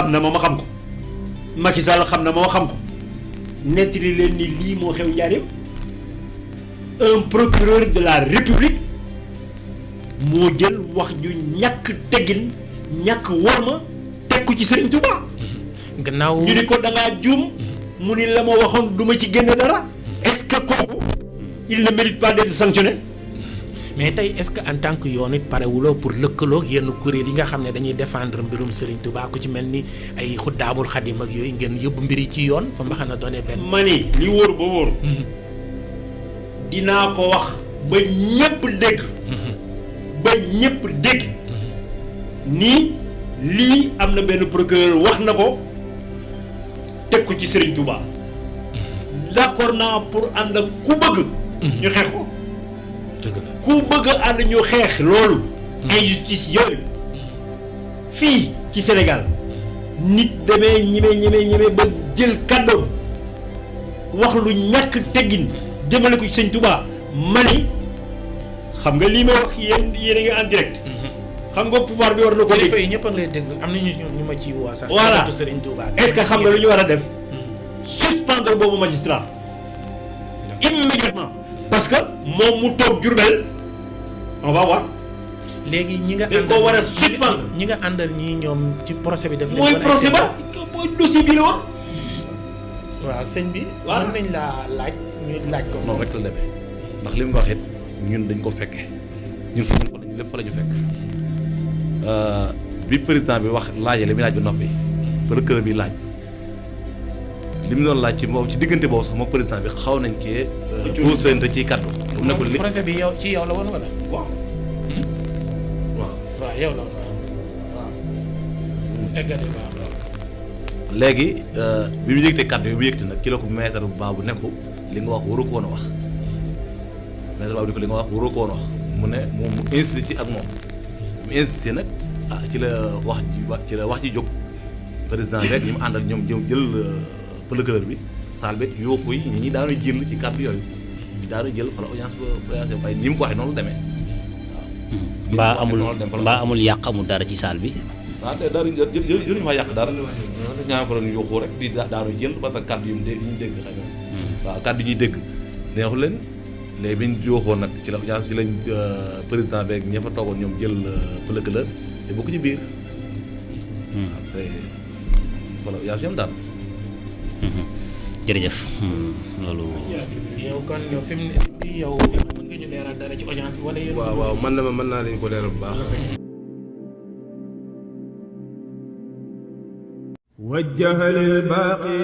xam na ma xam ko Macky Sall xam na ma xam ko nettali leen ni lii moo xew Njaaréem un procureur de la République moo jël wax ju ñàkk teggin ñàkk worma teg ko ci Serigne Touba. gannaaw ñu ni ko da ngaa juum mu ni la ma waxoon du ma ci génne dara. est-ce que kooku il ne mérite pas d'être sanctionné. mais tey est-ce que en tant que yoon it parewuloo pour lëkkaloo ak yenn kuréel yi nga xam ne dañuy défendre mbirum Serigne Touba ku ci mel ni ay Xuddaamul Xadim ak yooyu ngeen yóbbu mbir yi ci yoon fa mbaxana doone benn. ma ni li wóor ba wóor. dinaa ko wax ba ñépp dégg. ba ñépp dégg. nii lii am na benn procureur wax na ko teg ko ci Serigne Touba. d'accord naa pour ànd ak ku bëgg. ñu xeex ko. dëgg la ku bëgg a ànd ñu xeex loolu. injustice yooyu. fii ci Sénégal nit demee ñeme ba jël kàddoom wax lu ñàkk teggin jëmale ko ci Sëñ Touba mani xam nga lii may wax yéen a ngi en direct. xam nga pouvoir bi war na ko dégg. yi ñëpp a ngi lay dégg am na ñu ma ciy woo sax. voilà Serigne Touba. est-ce que xam nga lu ñu war a def. suspendre boobu magistrat. immédiatement. parce que moom mu toog Diourbel on va voir. léegi ñi nga. dañ ko war a suspendre. ñi nga àndal ñii ñoom ci procès bi def leen. mooy procès ba mooy dossier bi la woon. waaw sëñ bi. waaw mën nañ laa laaj ñu laaj ko. noonu rek la demee ndax li mu wax it ñun dañ ko fekke ñun fa lañu lépp fa la ñu fekk bi président bi wax laajee li muy laaj ba noppi procureur bi laaj li mu doon laaj ci moom ci diggante boobu sax moom président bi xaw nañ cee. posé te ciy kaddu. mu nekkul li procès bi yow ci yow la woon wala. waaw. waaw yow la woon waaw. eggati waaw. léegi bi mu yëgtee kaddu yi mu yëgte nag ki la ko maître Babou ne ko li nga wax waru ko woon a wax maître Babou ne ko li nga wax waru ko woon a wax mu ne moom mu insisté ci ak moom mu insisté nag ci la wax ji jóg président rek ñi mu àndal ñoom jël procureur bi saal bi yooxu yi ñi daanu jël ci kàddu yooyu daanu jël wala audience ba ni mu ko waxee noonu la demee waaw. mbaa amul yàq amul dara ci saal bi. waaw te dara jëluñu fa yàq dara ñaa fa doon yooxu rek di daanu jël parce que kàddu yu ñu dégg xëy na waaw kàddu yi ñuy dégg neexu leen léegi bi ñu yooxoo nag ci la audience ci lañ président beeg ña fa toogoon ñoom jël procureur te bokk ci biir après fa la audience yam daal jërëjëf loolu. yow kon fi mu ne yow mën nga ñu leeral dara ci audience bi wala yéen. waaw mën naa leen ko leeral bu baax. wajjaha lil baaqi